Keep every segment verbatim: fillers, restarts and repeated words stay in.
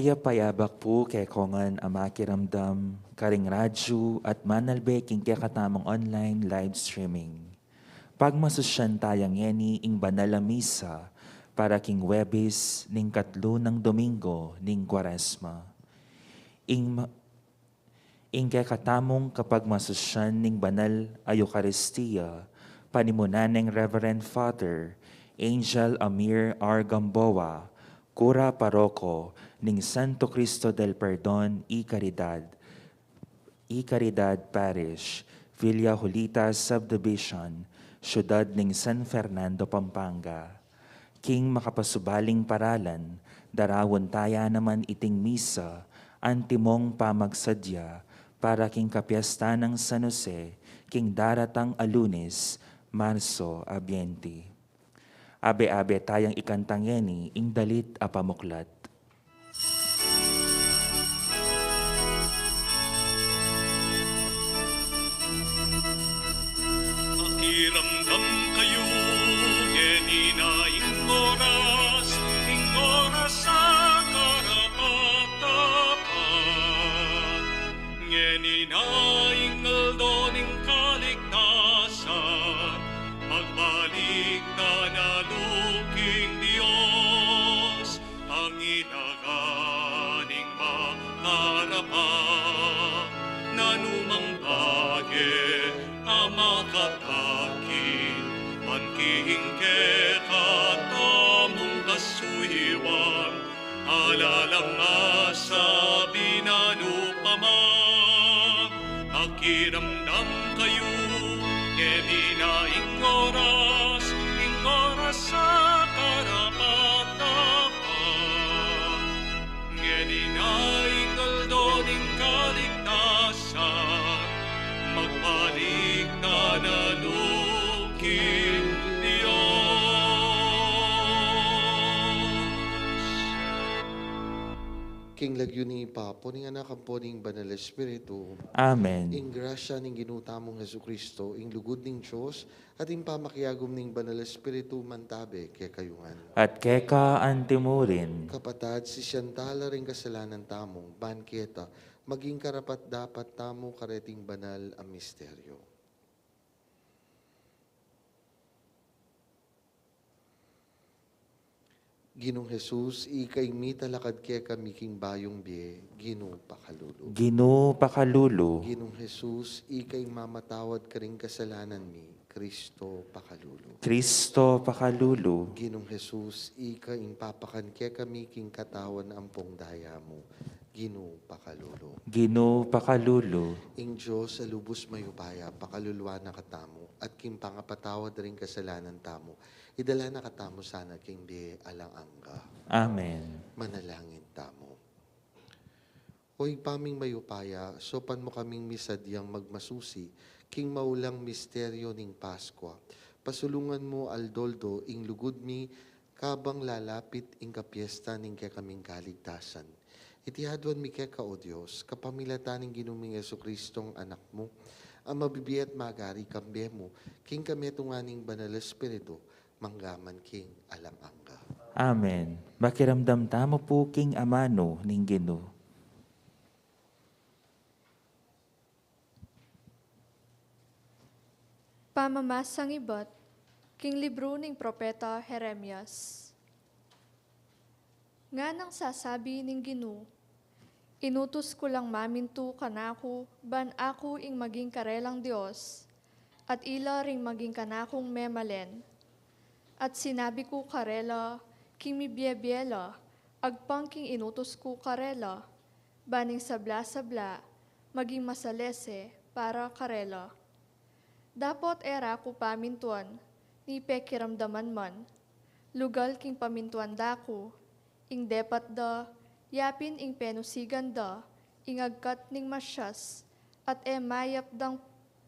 Mayap a abak pu kekongan a makiramdam karing radyu at manalbe king kekatamung online live streaming. Pagmasusyan taya ngeni ing banal a misa para king Huwebes ning katlu nang Domingo ning Kuaresma. Ing ma-, ing kekatamung kapagmasusyan ning banal a Eukaristia, panimunan neng Reverend Father Angel Amir R. Gamboa, Kura Paroko ning Santo Cristo del Perdon y Caridad, y Caridad Parish, Villa Julita Subdivision, Siyudad ning San Fernando, Pampanga. King makapasubaling paralan, darawun taya naman iting misa, antimong pamagsadya para king kapiesta nang San Jose, king daratang a Lunes, Marso a biyente. Abe-abe tayang ikanta ngeni ing dalit a pamuklat. Makiramdam kayu, ngeni na ing oras, ing oras a karapat-dapat. Ngeni na ing aldo ning kaligtasan, magbalik na lugud king Dios, ang ilagan ning makarapat, nanumang bage a makatakin, man king kekatamung kasuyuan, ala lang masabi nanu pa man, makiramdam kayu, ngeni na ing oras, ing oras a karapat-dapat. Ngeni na ing aldo ning kaligtasan, magbalik na lugud king Dios. King lagyu ning Ibpa, ampo ning Anak, ampo ning Banal Espiritu. Amen. Ing grasya ning Ginu tamung Jesucristo, ing lugud ning Dios, at ing pamakiagum ning Banal Espiritu, mantabe kekayu ngan. At keka antimurin. Kapatad, sisian tala ring kasalanan tamu, ban keta maging karapat-dapat tamu kareting banal a misteryo. Ginung Jesus, ika ing mitalakad kekami king bayung bie, Ginu pakalulu. Ginu pakalulu. Ginung Jesus, ika ing mamatawad karing kasalanan mi, Kristo pakalulu. Kristo pakalulu. Ginung Jesus, ika ing papakan kekami king katawan ampong daya mu, Ginu pakalulu. Ginu pakalulu. Ing Dios a lubus mayupaya, pakaluluan na katamu, at king pangapatawad da ring kasalanan tamu, idala na katamu sana king bie alang angga. Amen. Manalangin tamu. O Ibpa ming mayupaya, saupan mu kaming misadyang magmasusi king maulang misteryo ning Paskwa. Pasulungan mu aldo-aldo ing lugud mi kabang lalapit ing kapiesta ning kekaming kaligtasan. Iti aduan mi keka, O Dios, kapamilatan ning Ginu ming Jesucristong Anak mu, a mabibie at magari kambe mu, king kametungan ning Banal Espiritu, mangga man king alang angga. Amen. Makiramdam tamu pu king amanu ning Ginu. Pamamasang ibat king libru ning propeta Jeremias. Nganang sasabi ning Ginu, inutus ku lang mamintu kanaku ban aku ing maging karelang Dios, at ila ring maging kanakung memalen. At sinabi ku karela, king mibie-bie la, agpang king inutus ku karela, ban ing sabla-sabla maging masalese para karela. Dapot e ra ku pamintuan, ni pekiramdaman man, lugal king pamintuan da ku, ing depat da, yapin ing penusigan da, ing agkat ning masias, at e mayap dang,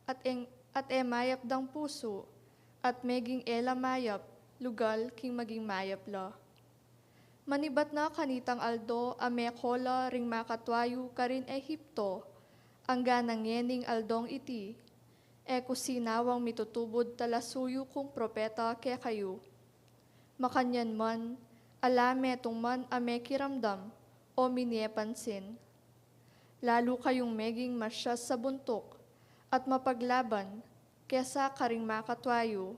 at eng, at e mayap dang pusu, at meging e la mayap, lugal king maging mayap la. Manibat na kanitang aldo a meko la ring makatua yu karin Egipto, angga na ngening aldong iti, e ku sinawang mitutubud talasuyu kung propeta kekayu. Makanyan man, ala metung man a mekiramdam, o minie pansin. Lalu kayung meging masias sa buntuk at mapaglaban kesa karing makatwa yu.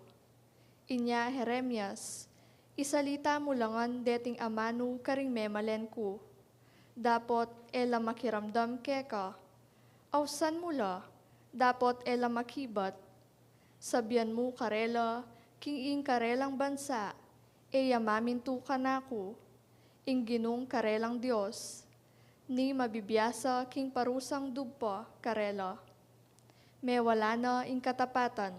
Inya, Jeremias, isalita mu la ngan deting amanu karing memalen ku. Dapot e la makiramdam keka. Ausan mu la, dapot e la makibat. Sabian mu karela king ing karelang bansa e ya mamintu kanaku. Ing Ginung karelang Dios, ni mabibiasa king parusang dubpa karela. Mewala na ing katapatan.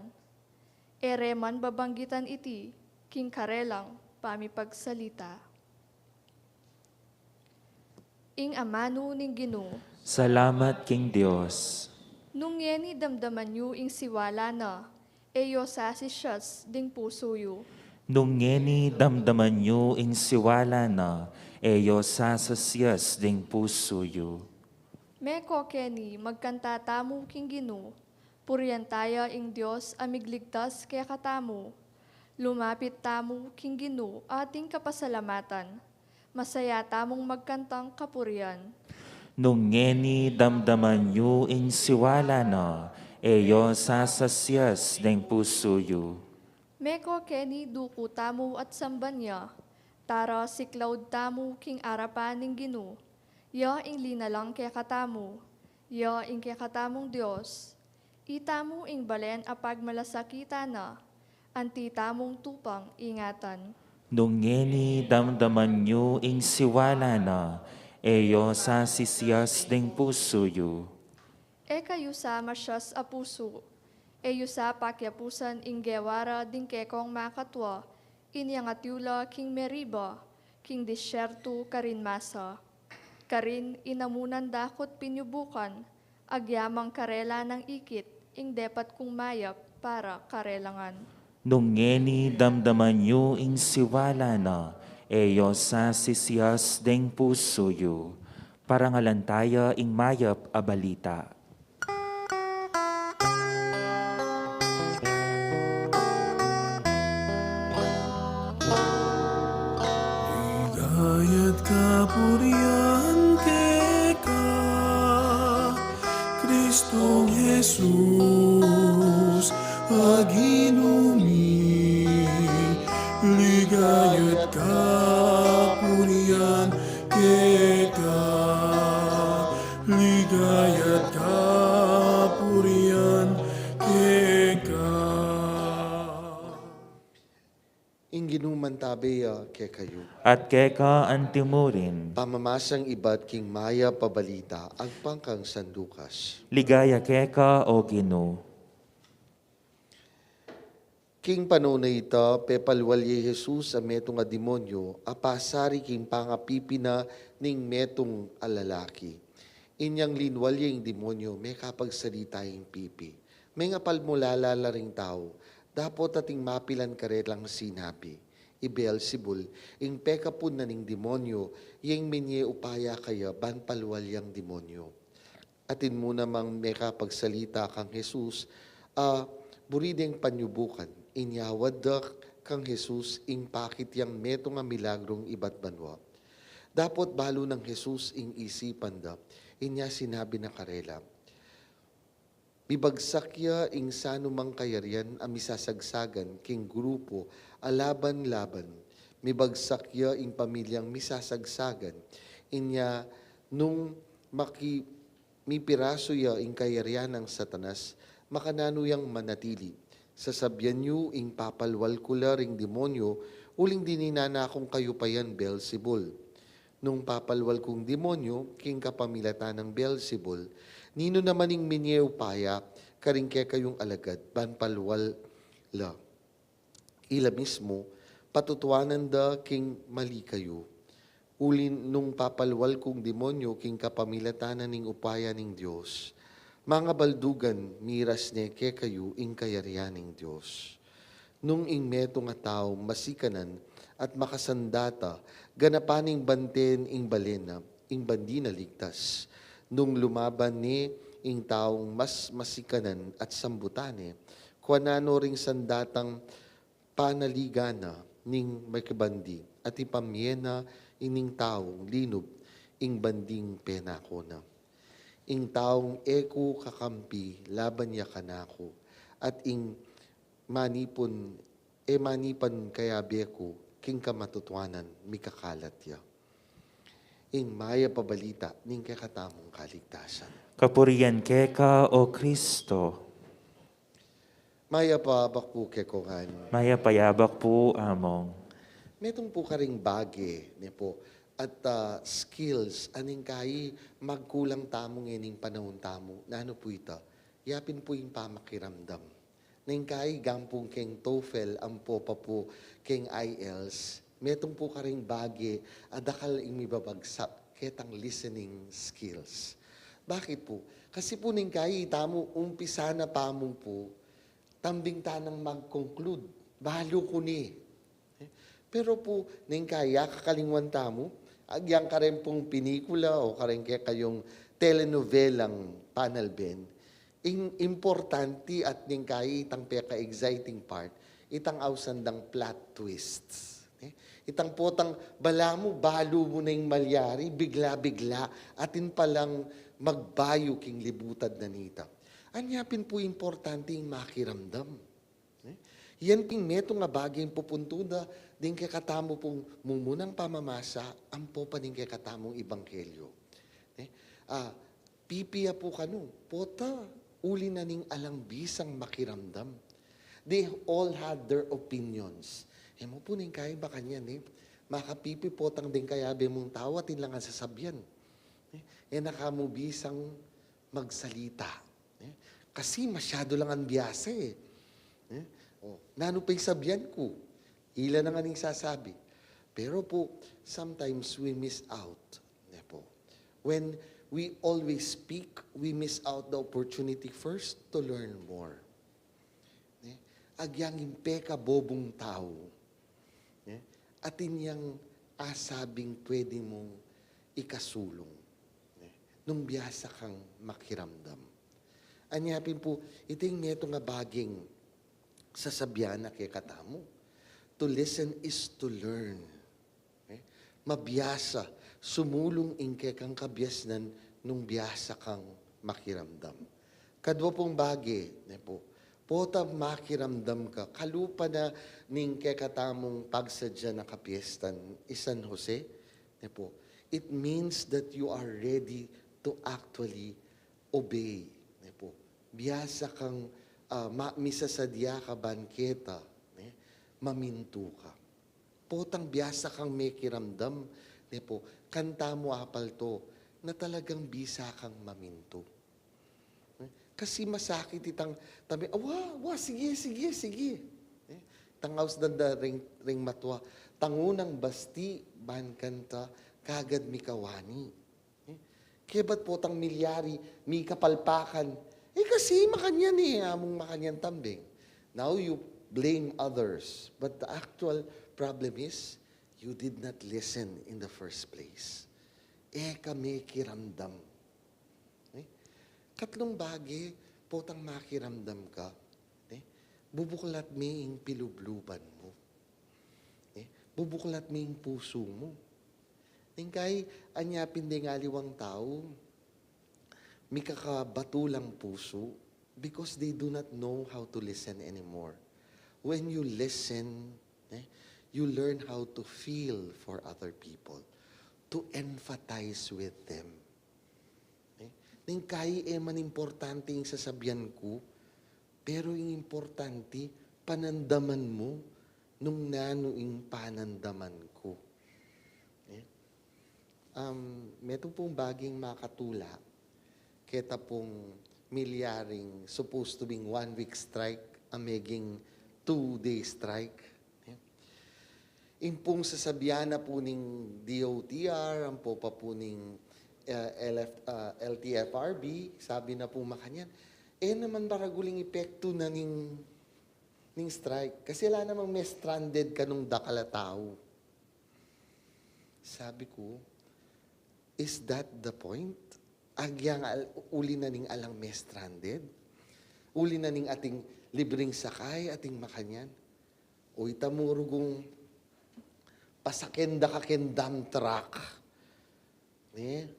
E re man babanggitan iti king karelang pamipagsalita. Ing amanu ning Ginu. Salamat king Dios. Nung ngeni damdaman yu ing siwala na, e yo sasisias ding pusu yu. Nung ngeni damdaman yu ing siwala na, e yo sasasias ding pusu yu. Meko keni magkanta tamu king Ginu, purian taya ing Dios a migligtas kekatamu. Lumapit tamu king Ginu ating kapasalamatan. Masaya tamung magkantang kapurian. Nung ngeni damdaman yu ing siwala na, e yo sasasias ding pusu yu. Meko keni duku tamu at samban ya, tara siklaud tamu king arapan ning Ginu. Ya ing linalang kekatamu, ya ing kekatamung Dios. Itamu ing balen a pagmalasakitan na, anti tamung tupang ingatan. Nung ngeni damdaman yu ing siwala na, e yo sasisias ding pusu yu. E kayu sa masias a pusu, e yu sa pakiapusan ing gewa ra ding kekong makatwa, inyang atiu la king Meriba, king disyertu karin Masa. Karin inamunan dakut pinyubukan, agyamang karela nang ikit ing depat kung mayap para karela ngan. Nung ngeni damdaman yu ing siwala na, e yo sasisias ding pusu yu. Parangalan taya ing mayap a balita. Ligaya't kapurian keka, Kristong Jesus, a Ginu mi. Ligaya't kapurian keka, ligaya't kapurian keka. Ing Ginu mantabe ya kekayu. At keka antimurin. Pamamasang ibat king mayap a balita agpang kang San Lucas. Ligaya keka, O Ginu. King panaun a ita, pepalwal ya i Jesus a metung a demonyo a pasari king pangapipi na ning metung a lalaki. Inyang linwal ya ing demonyo, mekapagsalita ing pipi. Mengapalmulala la ring tau, dapot ating mapilan karelang sinabi, I Beelzebul, ing pekapun na ning demonyo, ya ing minye upaya kaya ban palwal yang demonyo. Atin mu namang mekapagsalita kang Jesus a buri deng panyubukan, inyawad da kang Jesus ing pakit yang metung a milagrung ibat banua. Dapot balu nang Jesus ing isipan da, inya sinabi na karela, Mibagsak ya ing sanumang kayarian a misasagsagan king grupu a laban-laban. Mibagsak ya ing pamilyang misasagsagan. Inya nung maki-, mipirasu ya ing kayarian nang Satanas, makananu yang manatili? Sasabian yu ing papalwal ku la ring demonyo, uling dininan na kung kayupayan Beelzebul. Nung papalwal kung demonyo king kapamilatan nang Beelzebul, ninu naman ing minye upaya karing kekayung alagad ban palwal la? Ila mismu, patutuanan da king mali kayu. Uli nung papalwal kung demonyo king kapamilatan na ning upaya ning Dios, mangabaldugan miras ne kekayu ing kayarian ning Dios. Nung ing metung a tau masikanan at makasandata, ganapan ning bante ing balen na, ing bandi na ligtas. Nung lumaban ne ing taung mas masikanan at sambutan ne, kuanan no ring sandatang panaligan na ning makibandi at ipamye na ining taung linub Ing banding penako na. Ing taung e ku kakampi, laban ya kanaku, at ing manipun, e manipan kayabe ku, king kamatutuanan, mikakalat ya. Ing mayap a balita ning kekatamung kaligtasan. Kapurian keka, O Kristo. Mayap a abak pu keko ngan. Mayap a abak pu, Among. Metung pu karing bage, ne pu, at, ah, skills, a neng kai magkulang tamu ngening panaun tamu, nanu pu ita, yapin pu ing pamakiramdam. Neng kai gampung keng TOEFL, ampo pa pu keng IELTS, metung pu karing bage, a dakal ing mibabagsak, ketang listening skills. Bakit pu? Kasi pu neng kai tamu, umpisa na pa mu pu, tambing tanang mag-conclude, balu ku ne. Eh, pero pu, neng kai kakalingwan tamu, agyang kareng pung pinikula o kareng kekayung telenovelang panalben, ing importante at neng kai itang peka-exciting part, itang ausan dang plot twists. Eh, itang potang balamu, balu mu na ing malyari, bigla-bigla, atin palang magbayu king libutad na nita. Anya pin pu importante ing makiramdam. Eh, yan pin metung a bageng pupuntuda ding kekatamu pung mumunang pamamasa, ampo pa ding kekatamung ebanghelyo. Eh, ah, pipi ya pu kanu, pota, uli na ning alang bisang makiramdam. They all had their opinions. E mu pu neng kai makanyan, eh. Makapipi potang deng kayabe mung tau, atin lang a sasabian. Eh, e na ka mu bisang magsalita. Eh, kasi masyadu lang ang biyasa, eh. Eh, o, nanu pa ing sabian ku? Ila na ngan ing sasabi. Pero pu, sometimes we miss out. Ne pu. When we always speak, we miss out the opportunity first to learn more. Ne? Agyang ing pekabobung tau, ne? Atin yang asabing pwede mung ikasulung, ne? Nung biyasa kang makiramdam. Anya pin pu, iti ing metung a bageng sasabian na kekatamu. To listen is to learn. Eh, mabiyasa, sumulung ing kekang kabiasnan nung biyasa kang makiramdam. Kadwa pung bage, ne pu, pota makiramdam ka, kalupa na ning kekatamung pagsadya na kapiestan i San Jose, ne pu, it means that you are ready to actually obey, ne pu. Biyasa kang, ah, ma-, misasadya ka ban keta, ne, mamintu ka. Potang biyasa kang mekiramdam, ne pu, kanita mu apalto na talagang bisa kang mamintu. Eh, kasi masakit itang tabi, "Awa, awa, sige, sige, sige." Eh, tang aus danda ring, ring matwa, tangu nang basti, ban kanita, kagad mikawani. Eh, kebat potang milyari, mikapalpakan. Eh, kasi makanyan eh, amung makanyan tambing. Now you blame others. But the actual problem is, you did not listen in the first place. E ka mekiramdam. Eh, katlung bage, potang makiramdam ka. Eh, bubuklat me ing pilubluban mu. Eh, bubuklat me ing pusu mu. Neng kai, anya pin deng aliwang tau, mikakabatulang pusu, because they do not know how to listen anymore. When you listen, eh, you learn how to feel for other people, to empathize with them. Eh, neng kai e man importante ing sasabian ku, pero ing importante, panandaman mu nung nanu ing panandaman ku. Eh, um, metung pung baging makatula, keta pung milyaring supposed to be one week strike, a meging two day strike. Ing pung sasabian na pu ning D O T R, ampo pa pu ning, eh, L F, ah, L T F R B, sabi na pu makanyan, e naman baragul ing epektu na ning, ning strike. Kasi ala namang me-stranded kanung dakal a tau. Sabi ku, is that the point? Agyang al-, uli na ning alang me-stranded? Uli na ning ating libreng sakay, ating makanyan? O ita mu rugung pasaken da ka keng dump truck. Ne?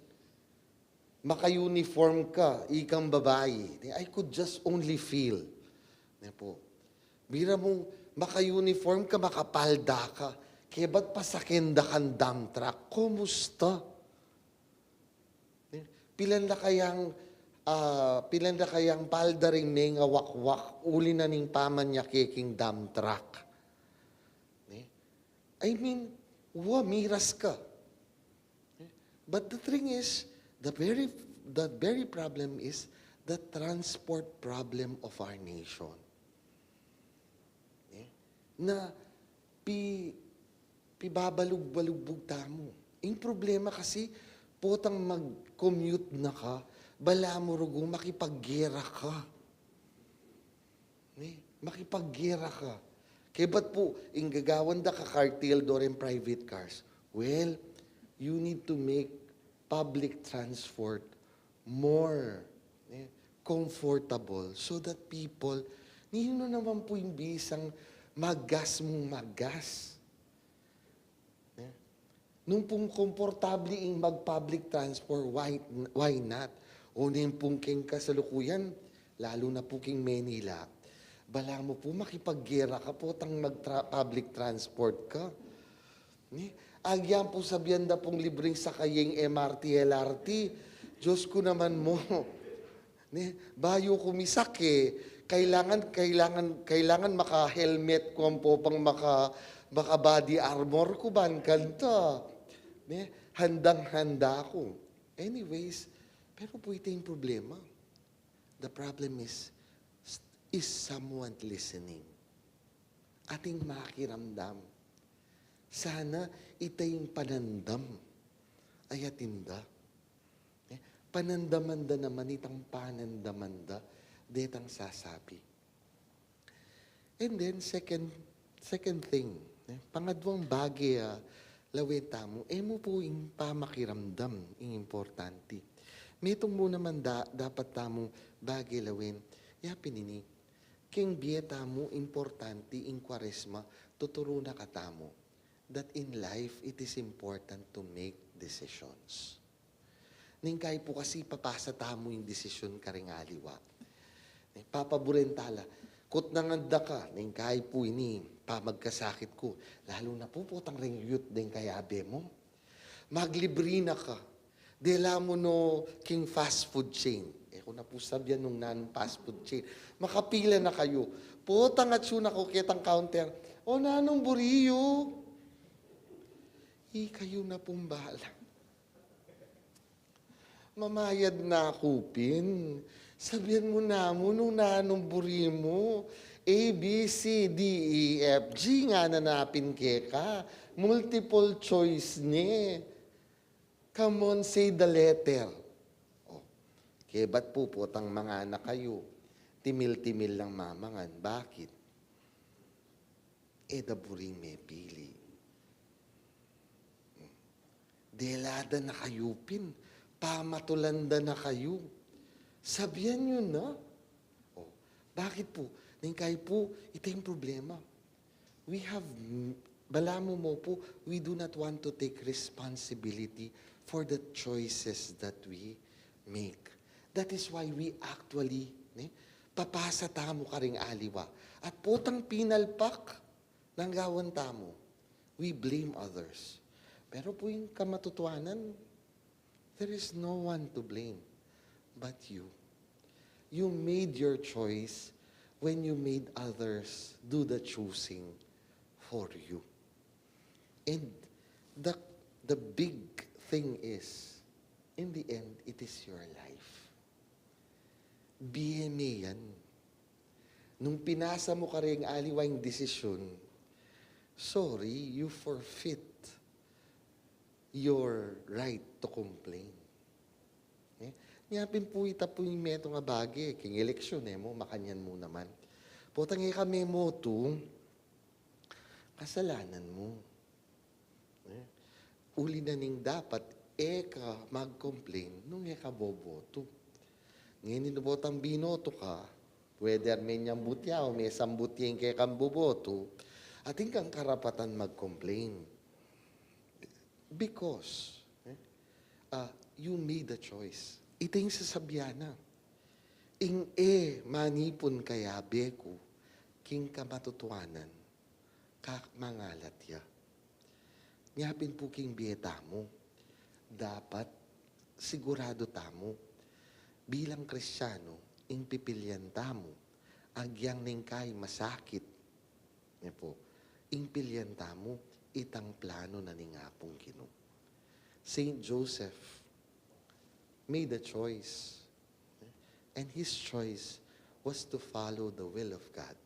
Maka-uniform ka, ikang babai. Ne? I could just only feel. Ne po? Bira mung maka-uniform ka, makapalda ka. Kebat pasaken da kang dump truck. Kumusta? Ne? Pilan da kayang, ah, pilan da kayang palda ring mengawakwak, uli na ning pamanyake king dump truck. Ne? I mean, wa, miras ka. But the thing is, the very, the very problem is the transport problem of our nation. Ne? Na pi, pibabalug-balugbug tamu. Ing problema kasi, potang mag-commute na ka, balamu rugu makipaggera ka. Ne? Makipaggera ka. Kebat pu, ing gagawan da ka cartel do ring private cars. Well, you need to make public transport more, ne, comfortable so that people, ninu naman pu ing bisang maggas mung maggas? Ne? Nung pung komportable ing mag-public transport, why, why not? O nung pung keng kasalukuyan, lalu na pu keng Manila, balamu pu makipaggera ka potang mag-public transport ka. Ne? Agyan pu sabian da pung libreng sakay ing M R T, L R T. Diyos ku naman mu. Ne? Bayu ku misake, kailangan, kailangan, kailangan maka-helmet ku ampo pang maka, maka-body armor ku ban kanita. Ne? Handang-handa ku. Anyways, pero pu ita ing problema. The problem is, is someone listening? Ating makiramdam. Sana ita ing panandam a atin da. Eh, panandaman da naman itang panandaman da detang sasabi. And then, second, second thing, eh, pangadwang bage a lawen tamu, e mu pu ing pamakiramdam ing importante. Metung mu naman da, dapat tamu bage lawen, yapin ini, keng bie tamu importante ing Kwaresma, tuturu na katamu that in life, it is important to make decisions. Neng kai pu kasi papasa tamu ing desisyon karing aliwa. Ne, papaburen tala, kutnangan da ka, neng kai pu ini pamagkasakit ku, lalu na pu potang reng youth deng kayabe mu. Maglibre na ka, dela mu no king fast food chain. E ku na pu sabian nung nanung fast food chain. Makapila na kayu. Potang atsu na ku ketang counter, "O, nanung buri yu?" Ikayu na pung bala. Mamayad na ku pin. Sabian mu namu nung nanung buri mu. A, B, C, D, E, F, G ngana na pin keka. Multiple choice ne. Come on, say the letter. O, kebat pu potang manganak kayu, timil-timil lang mamangan. Bakit? E da buring mepili. Dela da na kayu pin, pamatulan da na kayu. Sabian yu na. O, bakit pu? Neng kai pu, ita ing problema. We have, balamu mu pu, we do not want to take responsibility for the choices that we make. That is why we actually, ne, papasa tamu karing aliwa. At potang pinalpak nang gawan tamu, we blame others. Pero pu ing kamatutuanan, there is no one to blame but you. You made your choice when you made others do the choosing for you. And the, the big thing is, in the end, it is your life. Bie me yan. Nung pinasa mu karing aliwa ing desisyon, sorry, you forfeit your right to complain. Eh? Nya pin pu ita pu ing metung a bage, king eleksyon, e mu, makanyan mu naman. Potang e ka memotu, kasalanan mu. Eh? Uli na ning dapat e ka mag-complain nung e ka bobotu. Ngeni nu potang binotu ka, whether menyambut ya o mesambut ya ing kekang bobotu, atin kang karapatan mag-complain. Because, eh, Ah, you made a choice. Ita ing sasabyan na. Ing e manipun kayabe ku king kamatutuanan, kamangalat ya. Nya pin pu king bie tamu, dapat siguradu tamu, bilang Kristiano, ing pipilian tamu, agyang ning kai masakit, nya pu, ing pilian tamu, itang plano na ning Apung Ginu. Saint Joseph made a choice. And his choice was to follow the will of God,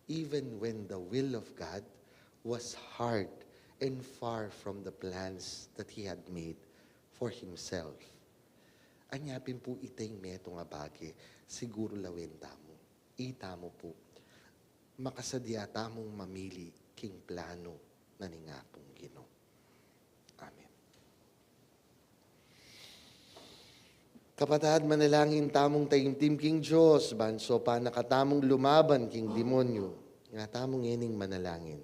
even when the will of God was hard and far from the plans that he had made for himself. Anya pin pu, ita ing metung a bage, siguru lawen tamu, itamu pu, makasadya tamung mamili king plano na ning Apung Ginu. Amen. Kapatad, manalangin tamung taimtim king Dios, ban saupan na katamung lumaban king demonyu. Nga tamung ening manalangin.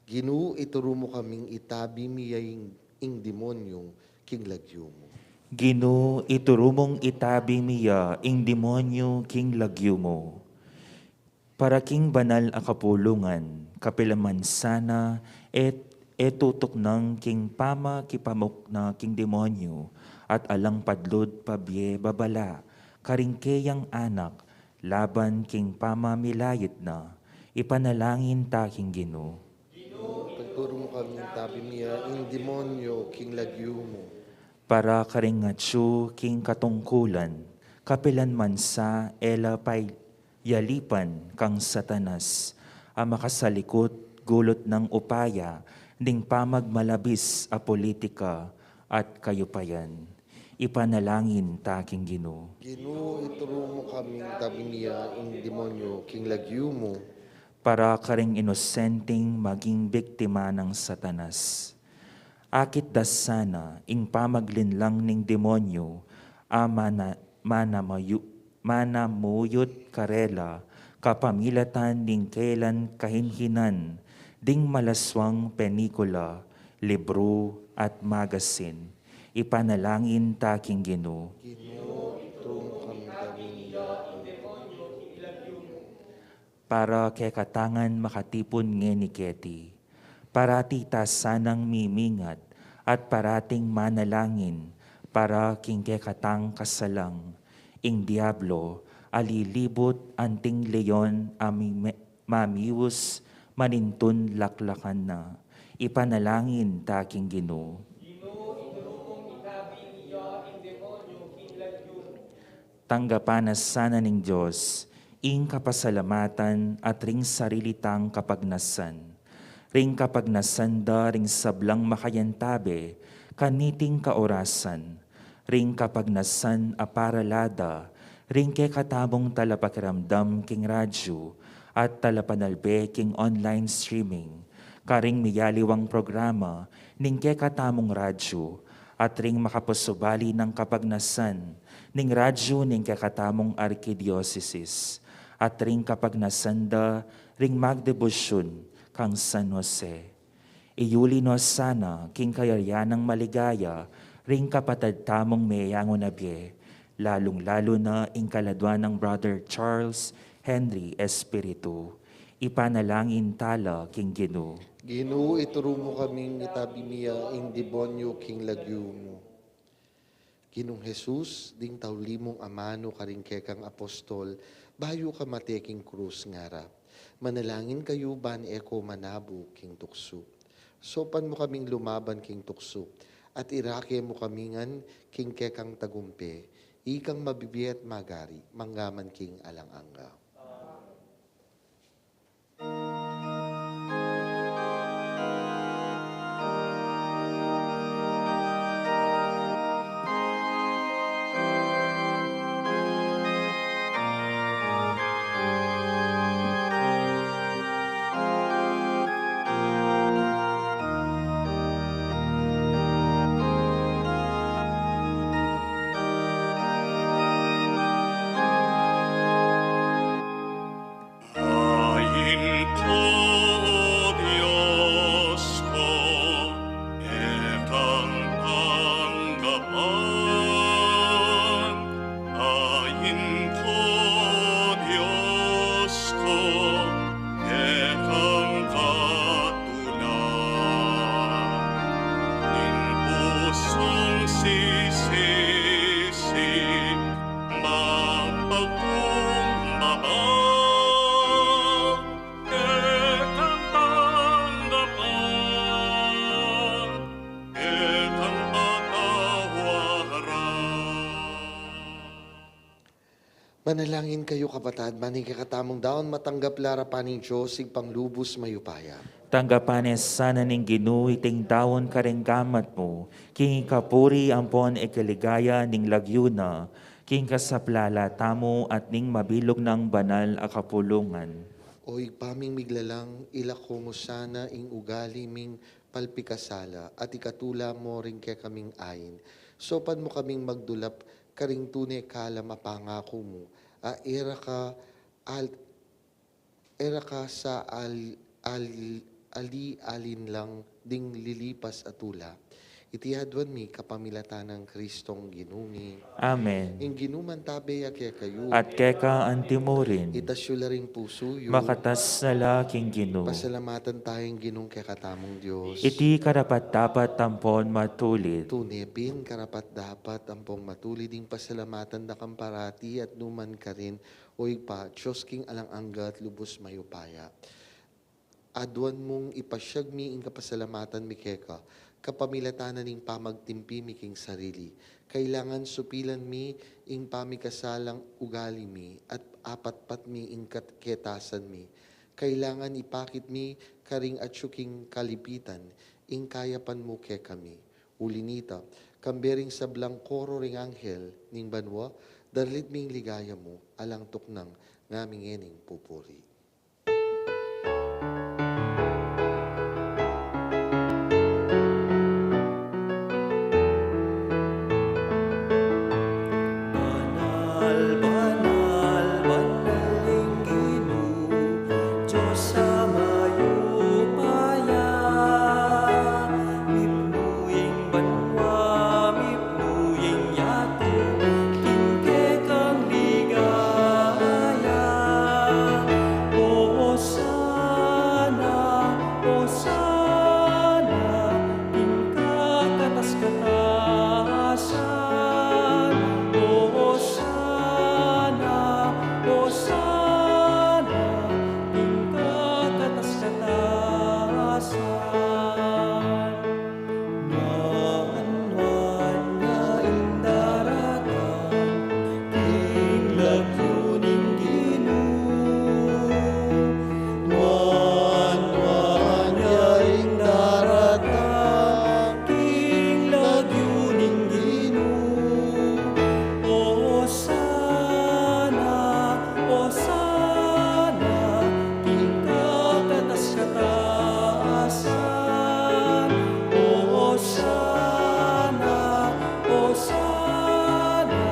Ginu, ituru mu kaming itabi mi ya ing, ing demonyu king lagyu mu. Ginu, ituru mung itabi mi ya ing demonyu king lagyu mu. Para king banal a kapulungan, kapilan man sana e, e tutuknang king pamakipamukna king demonyu, at alang padlud pabie babala karing keyang anak, laban king pamamilait na, ipanalangin ta king Ginu. Pagturu mu kaming tabi mi ya ing demonyu king lagyu mu. Para karing atyu king katungkulan, kapilan man sa e la pay yalipan kang Satanas, a makasalikut gulut nang upaya ning pamagmalabis a politika at kayupayan. Ipanalangin ta king Ginu. Ginu, ituru mu kaming tabi mi ya ing demonyu king lagyu mu. Para karing inosenteng maging biktima nang Satanas. Akit da sana ing pamaglinlang ning demonyu a mana-, manamayu-, manamuyut karela kapamilatan ning kelan kahinhinan ding malaswang penikula, libru, at magasin. Ipanalangin ta king Ginu. Ginu, ituru mu kaming tabi mi ya ing demonyu king lagyu mu. Para kekatangan makatipun ngeni keti. Parati ta sanang mimingat at parating manalangin para king kekatang kasalang. Ing Diablo, alilibut anting leon a mime-, mamius manintun laklakan na. Ipanalangin ta king Ginu. Ginu, ituru mung itabi mi ya ing demonyu king lagyu mu. Tanggapan na sana ning Dios ing kapasalamatan at ring sarili tang kapagnasan, ring kapagnasan da ring sablang makayantabe kaniting kaorasan, ring kapagnasan a parala da ring kekatamung talapakiramdam king radyu at talapanalbe king online streaming, karing miyaliwang programa ning kekatamung radyu, at ring makapusubali nang kapagnasan ning radyu ning kekatamung arkidiosesis, at ring kapagnasan da ring magdebosyun kang San Jose. Iyuli no sana king kayarian nang maligaya ring kapatad tamung meyangu na bie, lalung-lalu na ing kaladwan nang Brother Charles Henry Espiritu. Ipanalangin ta la king Ginu. Ginu, ituru mu kaming itabi mi ya ing demonyu king lagyu mu. Ginung Jesus, ding tauli mung amanu karing kekang apostol, bayu ka mate king krus ngara, manalangin kayu ban e ko manabu king tuksu. Saupan mu kaming lumaban king tuksu, at irake mu kami ngan king kekang tagumpe, ikang mabibie at magari, manggaman king alang angga. Manalangin kayu, kapatad, ban ing kekatamung daun matanggap la arapan ning Dios, Ibpang lubus mayupaya. Tanggapan na sana ning Ginu iting daun karing gamat mu, king ikapuri ampon ikaligaya ning lagyu na, king kasaplalan tamu at ning mabilug nang banal a kapulungan. O Ibpa ming miglalang, ilako mu sana ing ugali ming palpikasala at ikatula mu ring kekaming ain. Saupan mu kaming magdulap karing tune kalam a pangaku mu, a e ra ka al-, e ra ka sa al-, al-, ali-alin lang ding lilipas a tula. Iti aduan mi kapamilatan nang Kristong Ginu mi. Amen. Ing Ginu mantabe ya kekayu. At keka antimurin. Itas yu la ring pusu yu. Makatas na la king Ginu. Pasalamatan taya ing Ginung kekatamung Dios. Iti karapat-dapat ampon matulid. Tune pin karapat-dapat ampon matulid ing pasalamatan da kang parati at nu man karin, O Ibpa, Dios king alang angga at lubus mayupaya. Aduan mung ipasiag mi ing kapasalamatan mi keka, kapamilatan na ning pamagtimpi mi king sarili. Kailangan supilan mi ing pamikasalang ugali mi at apatpat mi ing kat-, ketasan mi. Kailangan ipakit mi karing atyu king kalipitan ing kayapan mu kekami. Uli nita, kambe ring sablang koro ring anghel ning banua, daralit mi ing ligaya mu, alang tuknang ngaming ngening pupuri. Banal, banal, banal ing Ginu, Dios a mayupaya. Mipnu ing banua, mipnu ing yatu, king kekang ligaya. Osana, Osana, king kakatas-katasan. Osana, Osana, king kakatas-katasan. Nuan, nuan ya ing daratang king lagyu ning Ginu. Nuan, nuan ya ing daratang king lagyu ning Ginu. Osana, Osana, king kakatas-katasan. Osana, Osana,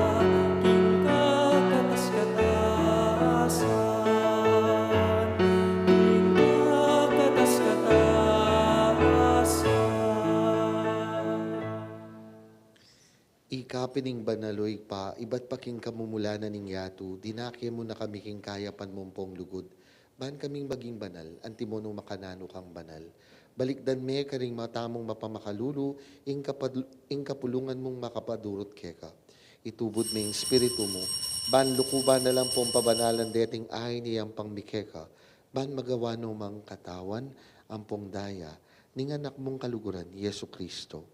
king kakatas-katasan. King kakatas-katasan. Ika pin ing banal, O Ibpa, ibat pa king kamumulanan ning yatu, dinake mu na kami king kayapan mu ampong lugud, ban kaming maging banal, antimo nung makananu kang banal. Balikdan me karing mata mung mapamakalulu ing kapad-, ing kapulungan mung makapadurut keka. Itubud me ing Espiritu mu, ban lukuban na la ampong pabanalan deting ain iyampang mi keka, ban magawa no mang katawan ampong daya ning Anak mung kaluguran, Jesucristo.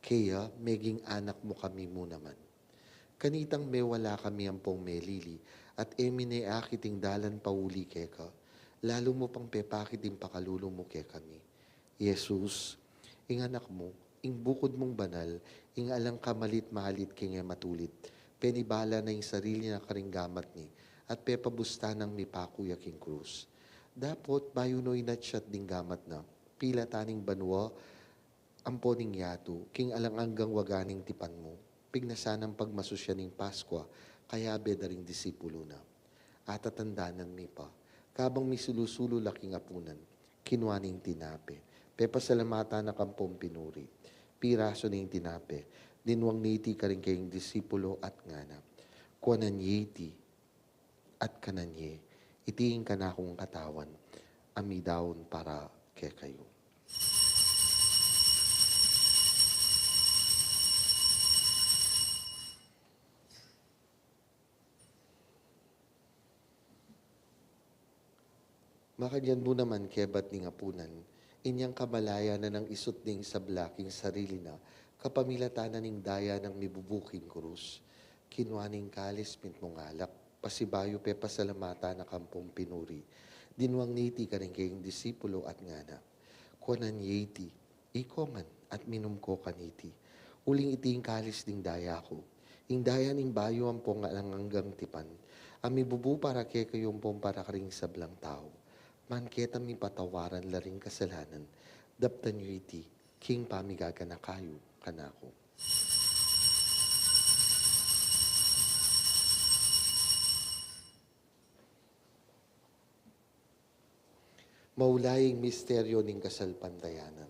Kaya meging anak mu kami mu naman. Kanitang mewala kami ampong melili, at e mi ne akit ing dalan pauli keka, lalu mu pang pepakit ing pakalulu mu kekami. Jesus, ing Anak mu, ing bukud mung banal, ing alang kamalit-malit king e matulid, penibala na ing sarili na karing gamat ni, at pepabusta nang mipaku ya king krus. Dapot, bayu no inatsat ding gamat na, pilatan ning banua ampo ning yatu, king alang anggang waga ning tipan mu, pignasan nang pagmasusyan ning Paskua, kayabe da ring disipulu na. Atatandanan mi pa, kabang misulu-sulu la king apunan, kinua ne ing tinape, pepasalamatan na ampong pinuri, pirasu ne ing tinape, dinwang ne iti karing kayang disipulu at ngana, kuanan ye iti, at kanan ye, iti ing kanakung katawan, a midaun para kekayu. Makanyan mu naman kebat ning apunan, inyang kamalayan na nang isut ning sabla king sarili na, kapamilatan na ning daya nang mibubu king krus, kinua ne ing kalis, mitmung alak, pasibayu pepasalamatan na kampong pinuri. Dinuang niti karing kayang disipulo at ngana, kuanan ye iti, iko man at minum ko kaniti. Uling iti ing kalis ding daya ku, ing daya ning bayu ampong alang anggang tipan, a mibubu para kekayu ampong para karing sablang tau. Ban keta mipatawaran la ring kasalanan, daptan yu iti king pamigaganaka yu kanaku. Maulaing misteryo ning kasalpantayanan.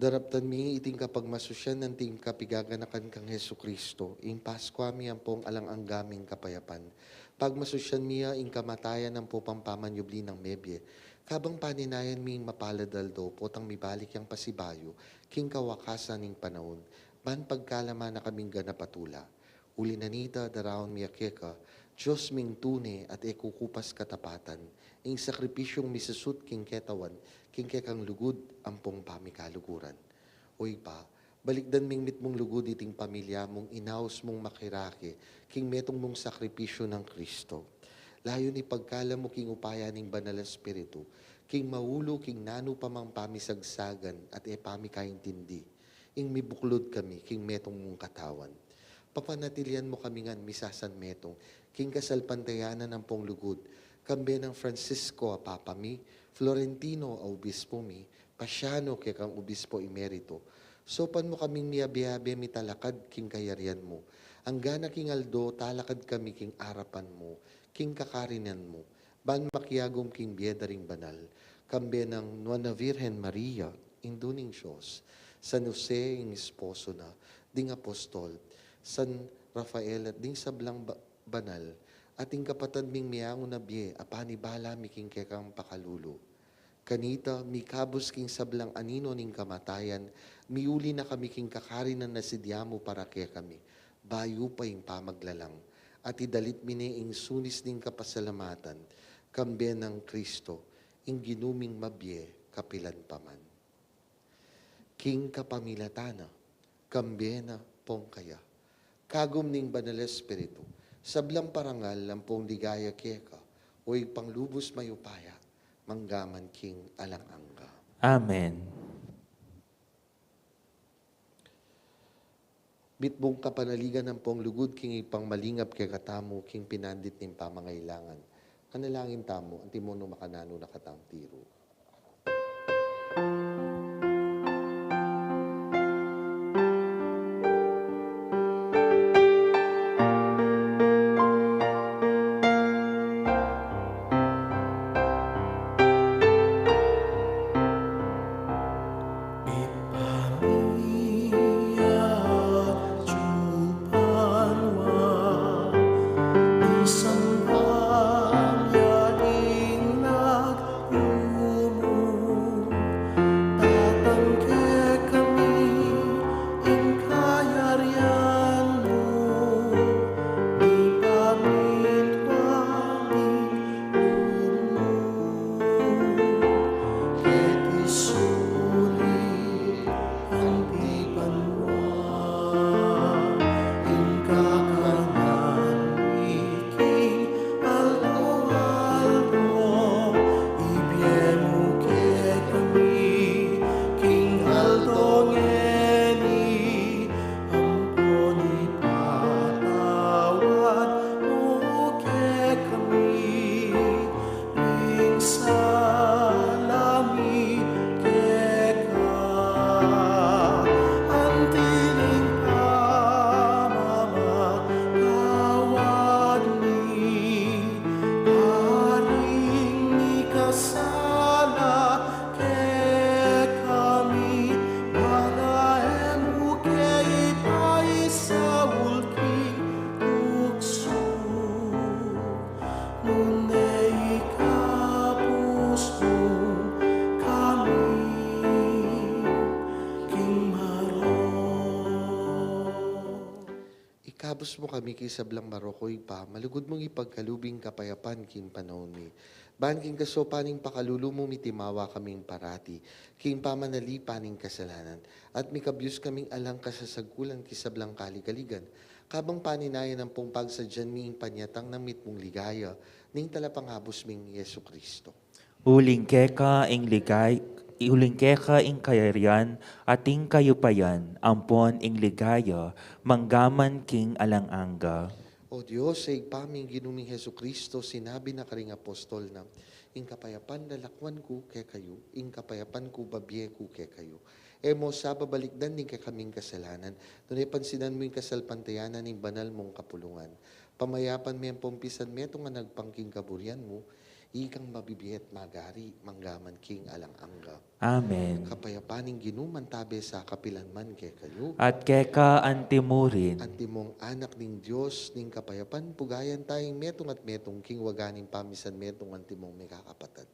Daraptan mi iting kapagmasusyan nang tingkapigaganakan kang Jesucristo, ing Paskua mi ampong alang angga ming kapayapan. Pagmasusyan mi ya ing kamatayan ampong pamanyubli nang mebie, kabang paninayan mi ing mapalad aldo potang mibalik yang pasibayu king kawakasan ning panaun, ban pagkalaman na kaming ganap a tula. Uli na nita, daraun mi ya keka, Dios ming tune at e kukupas katapatan, ing sakripisyung misusut king ketawan, king kekang lugud ampong pamikaluguran. O Ibpa, balikdan ming mitmung lugud iting pamilya mung inaus mung makirake king metung mung sakripisyu nang Kristo. Layun ipagkalam mu king upaya ning Banal a Espiritu king maulu king nanu pa mang pamisagsagan at e pamikaintindi, ing mibuklud kami king metung mung katawan. Papanatilian mu kami ngan misasanmetung king kasalpantayanan ampong lugud, kambe nang Francisco a Papa mi, Florentino a Obispo mi, Paciano kekang Obispo Emerito. Saupan mu kaming miabe-abe mitalakad king kayarian mu, anggana king aldo talakad kami king arapan mu, king kakarinan mu, ban makiagum king bie da ring banal, kambe nang Nuan a Virgen Maria, Indu ning Dios, San Jose, ing esposo na, ding apostol, San Rafael at ding sablang ba-, banal, at ing kapatad ming miangu na bie a panibala mi king kekang pakalulu. Kanita, mikabus king sablang anino ning kamatayan, miuli na kami king kakarinan a sidya mu para kekami, bayu pa ing pamaglalang, at idalit mi ne ing sunis ning kapasalamatan, kambe nang Kristo, ing Ginu ming mabie kapilan pa man. King kapamilatan na, kambe na pong kaya, kagum ning Banal a Espiritu, sablang parangal ampong ligaya keka, o Ibpang lubus mayupaya, mangga man king alang angga. Amen. Mitmung kapanaligan ampong lugud king Ibpang malingap kekatamu king pinandit ning pamangailangan. Manalangin tamu, antimo nung makananu na katang tiru. Tapus mu kami king sablang marok, o Ibpa, malugud mung ipagkalub ing kapayapan king panaun mi. Ban king kasaupan ning pakalulu mu, mitimawa kaming parati king pamanalipan ning kasalanan, at mikabyus kaming alang kasasagkulan king sablang kaligaligan, kabang paninayan ampong pagsadyan mi ing panyatang nang mitmung ligaya ning Talapangabus ming Jesucristo. Uling keka ing ligay-, uling keka ing kayarian at ing kayupayan, ampon ing ligaya, manggaman king alang angga. O Dios, Ibpa ming Ginu ming Jesucristo, sinabi na karing apostol na, "Ing kapayapan lalakwan ku kekayu, ing kapayapan ku babie ku kekayu." E mu sa babalikdan ing kekaming kasalanan, nune pansinan mu ing kasalpantayanan ning banal mung kapulungan. Pamayapan me ampong pisan metung a nagpang king kaburian mu, ikang mabibie at magari manggaman king alang angga. Amen. Kapayapan ning Ginu mantabe sa kapilan man kekayu. At keka antimurin. Antimong anak ning Dios ning kapayapan, pugayan tayang metung at metung king waga ning pamisan metung antimong mikakapatad.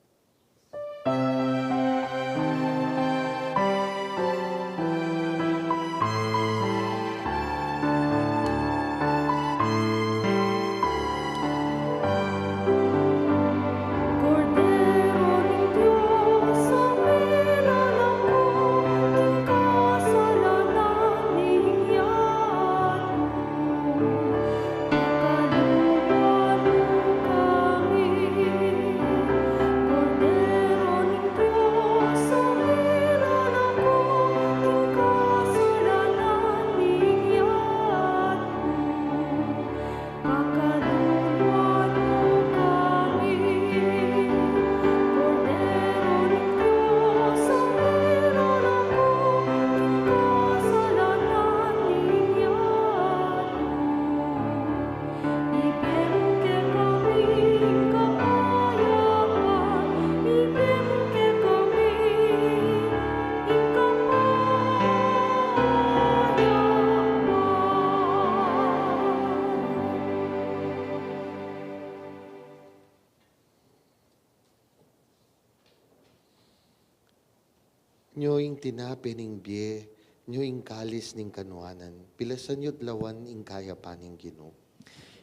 Nyo ing tinape ning bie, nyo ing kalis ning kanuanan, pilasan yu't lawan ing kayapan ning Ginu.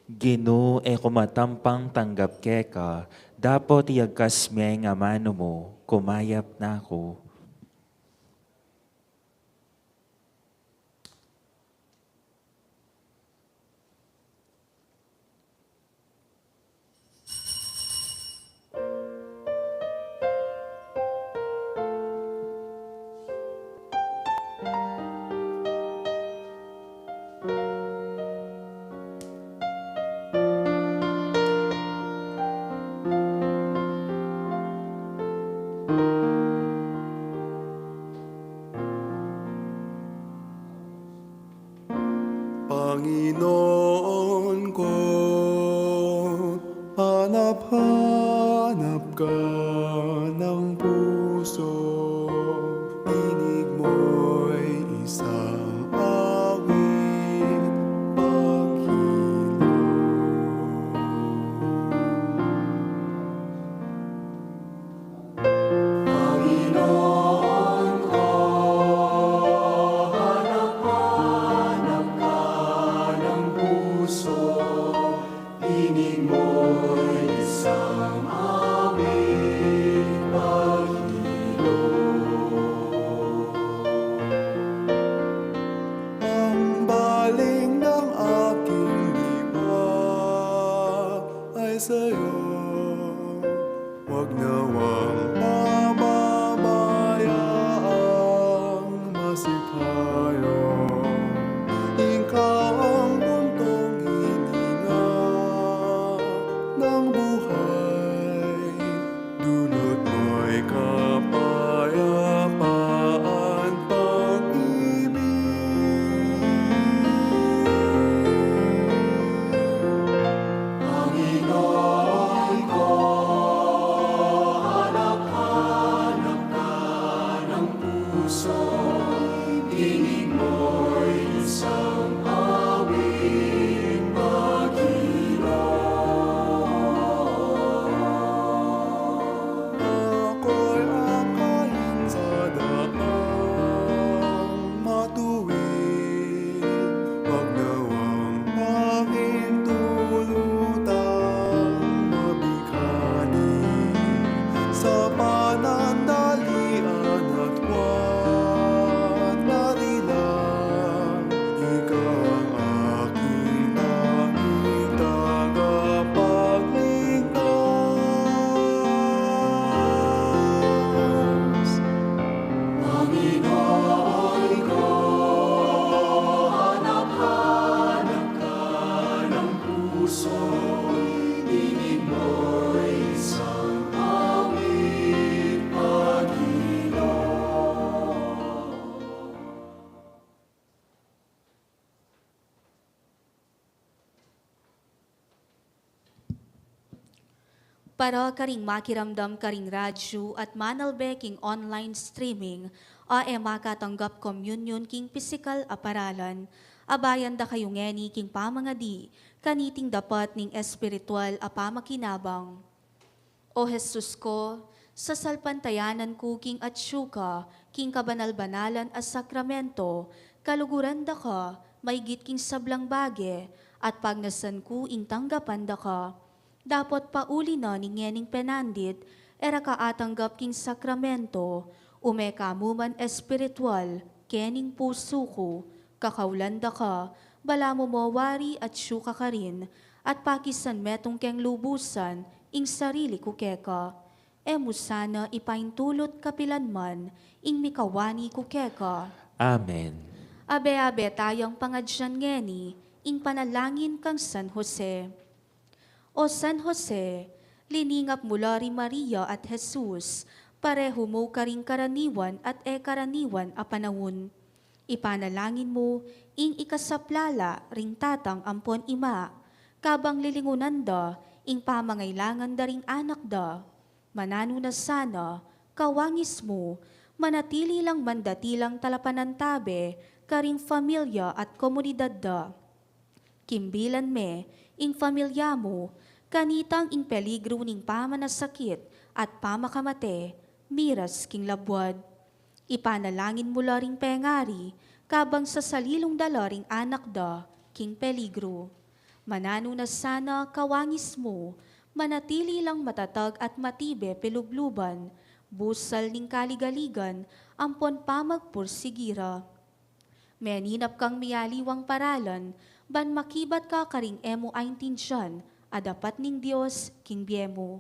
Ginu, e ku matampang tanggap keka, dapot iyagkas me ing amanu mu, kumayap na ku. Panginoon ko, hanap-hanap ka ng puso, tinig mo'y isang awit panghiling. Panginoon ko, hanap-hanap ka ng Para karing makiramdam karing radyu at manalbe king online streaming, a e makatanggap komunyon king pisikal a paralan, abayan da kayu ngeni king pamangadi kaniting dapat ning espiritual a pamakinabang. O Jesus ko, sasalpantayanan ku king atyu ka king kabanal-banalan a sakramento, kaluguran da ka maygit king sablang bage, at pagnasan ku ing tanggapan da ka. Dapot pauli na ning ngening penandit, e ra ka atanggap king sakramento, ume ka mu man espiritual kening pusu ku, kakaulan da ka, balamu mo wari atyu ka karin, at pakisan metung keng lubusan ing sarili ku keka. E mu sana ipaintulut kapilan man ing mikawani ku keka. Amen. Abe-abe tayang pangadyan ngeni ing panalangin kang San Jose. O San Jose, liningap mu la ri Maria at Jesus, parehu mu karing karaniwan at e karaniwan a panaun. Ipanalangin mu ing ikasaplala ring tatang ampon ima, kabang lilingunan da ing pamangailangan da ring anak da. Mananu na sana, kawangis mu, manatili lang mandatilang talapanantabe karing familia at komunidad da. Kimbilan me ing familia mu kanitang ing peligru ning pamanasakit at pamakamate miras king labuad. Ipanalangin mu la ring pengari kabang sasalilung da la ring anak da king peligru. Mananu na sana, kawangis mu, manatili lang matatag at matibe pilubluban, busal ning kaligaligan ampon pamagpursigi ra. Meninap kang mialiwang paralan ban makibat ka karing e mu aintindian a dapat ning Dios king bie mu.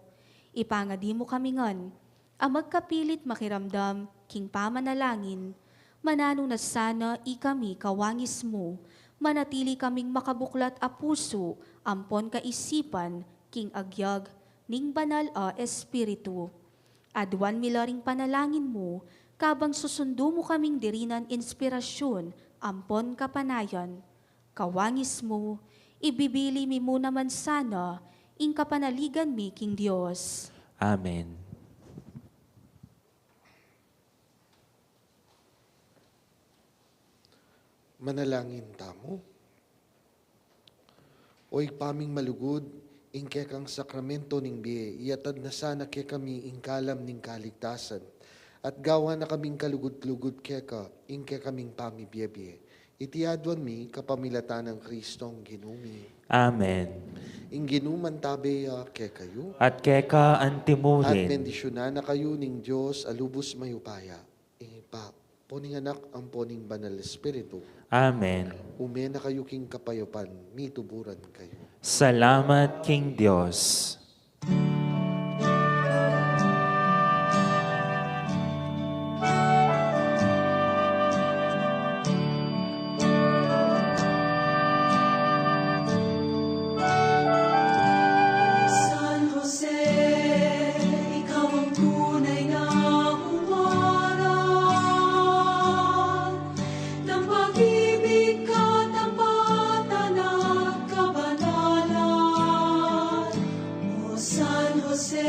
Ipangadi mu kami ngan a magkapilit makiramdam king pamanalangin. Mananu na sana ikami, kawangis mu, manatili kaming makabuklat a pusu ampon kaisipan king agyag ning Banal a Espiritu. Aduan mi la ring panalangin mu, kabang susundu mu kaming dirinan inspirasyun ampon kapanayan. Kawangis mu, ibibili mi mu naman sana ing kapanaligan mi king Dios. Amen. Manalangin tamu. O Ibpa ming malugud, ing kekang sakramento ning bie, iyatad na sana kekami ing kalam ning kaligtasan, at gawa na kaming kalugud-lugud keka ing kekaming pamibie-bie. Iti aduan mi kapamilatan nang Kristong Ginu mi. Amen. Ing Ginu mantabe ya kekayu. At keka antimurin. At bendisyunan na kayu ning Dios a lubus mayupaya, ing Ibpa, ampo ning Anak, ampo ning Banal Espiritu. Amen. Ume na kayu king kapayapan, mituburan kayu. Salamat king Dios. San Jose, ikaw ang tunay na huwaran ng pag-ibig, katapatan at kabanalan. O San Jose,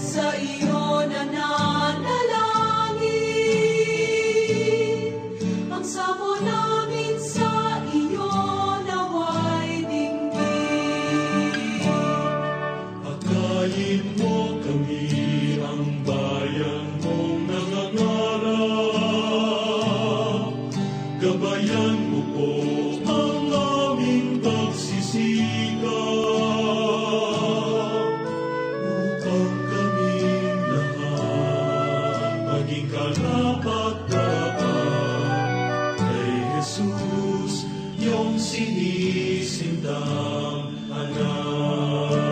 sa iyo nananalangin, ang samot namin sa iyo nawa'y dinggin. Pakain mo kami, ang bayan mong nangangarap. Gabayan mo po ang aming pagsisikap upang kaming lahat maging karapat-dapat kay Jesus, iyong sinisintang anak.